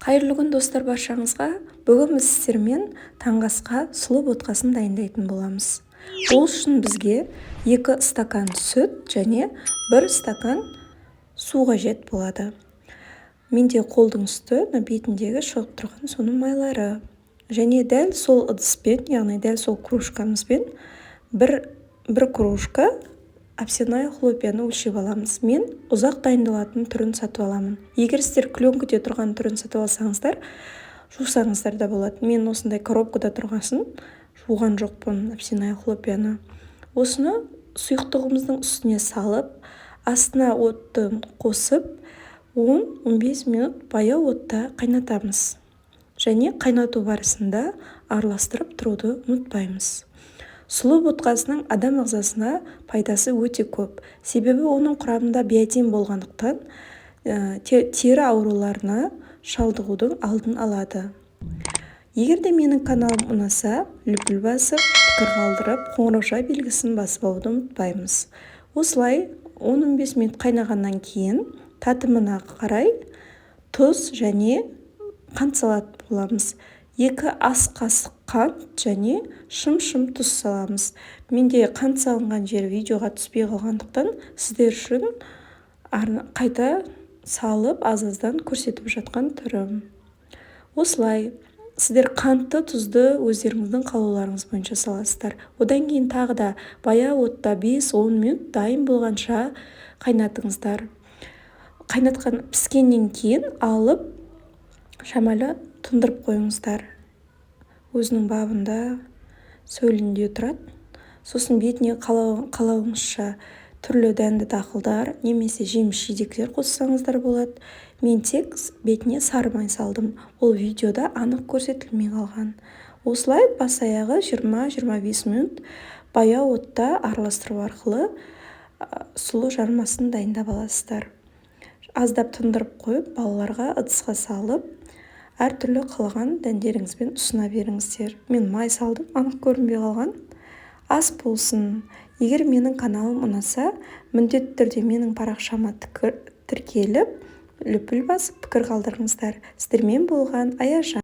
Қайырлы күн, достар, баршаңызға! Бүгін біз сіздермен таңғы асқа сұлы ботқасын дайындайтын боламыз. Ол үшін бізге 2 стакан сүт және 1 стакан су қажет болады. Менде қолдың сүті, мына бетіндегі шығып тұрған соның майлары. Және дәл сол ыдыспен, яғни дәл сол кружкамызбен бір кружка овсяная хлопьяны өлшеп аламыз. Мен ұзақ дайындалатын түрін сатып аламын. Егер сіздер пленкада тұрған түрін сатып алсаңыздар, жусаңыздар да болады. Мен осындай коробкада тұрғасын, жуған жоқпын овсяная хлопьяны. Осыны сұйықтығымыздың үстіне салып, астына отты қосып, 10-15 минут баяу отта қайнатамыз және қайнату барысында араластырып тұруды ұмытпаймыз. Сұлы ботқасының адам ағзасына пайдасы өте көп, себебі оның құрамында биотин болғандықтан, тері ауруларына шалдығудың алдын алады. Егер де менің каналым ұнаса, лүпіл басып, пікір қалдырып, қоңырауша белгісін басып алуды ұмытпаймыз. Осылай 10-15 минут қайнағаннан кейін татымына қарай тұз және қант салатын боламыз. 2 ас қасық қант және шым-шым тұз саламыз. Менде қант салынған жері видеоға түспей қалғандықтан, сіздер үшін қайта салып, аз-аздан көрсетіп жатқан түрім. Осылай сіздер қантты, тұзды өздеріңіздің қалауларыңыз бойынша саласыздар. Одан кейін тағы да баяу отта 5-10 минут дайын болғанша қайнатыңыздар. Қайнатқан піскеннен кейін алып, шамалы тұндырып қойыңыздар, өзінің бабында, сөлінде тұрады. Сосын бетіне қалауыңызша түрлі дәнді дақылдар немесе жеміс жидектер қоссаңыздар болады. Мен тек бетіне сары май салдым, ол видеода анық көрсетілмей қалған. Осылай бас аяғы 20-25 минут баяу отта араластыру арқылы сұлы жармасын дайындап аласыздар. Аздап тұндырып қойып, балаларға ыдысқа салып, әртүрлі қалаған дәндеріңізбен ұсына беріңіздер. Мен май салдым, анық көрінбей қалған. Ас болсын! Егер менің каналым ұнаса, міндетті түрде менің парақшама тіркеліп, лүпіл басып, пікір қалдырыңыздар. Сіздермен болған Аяжан.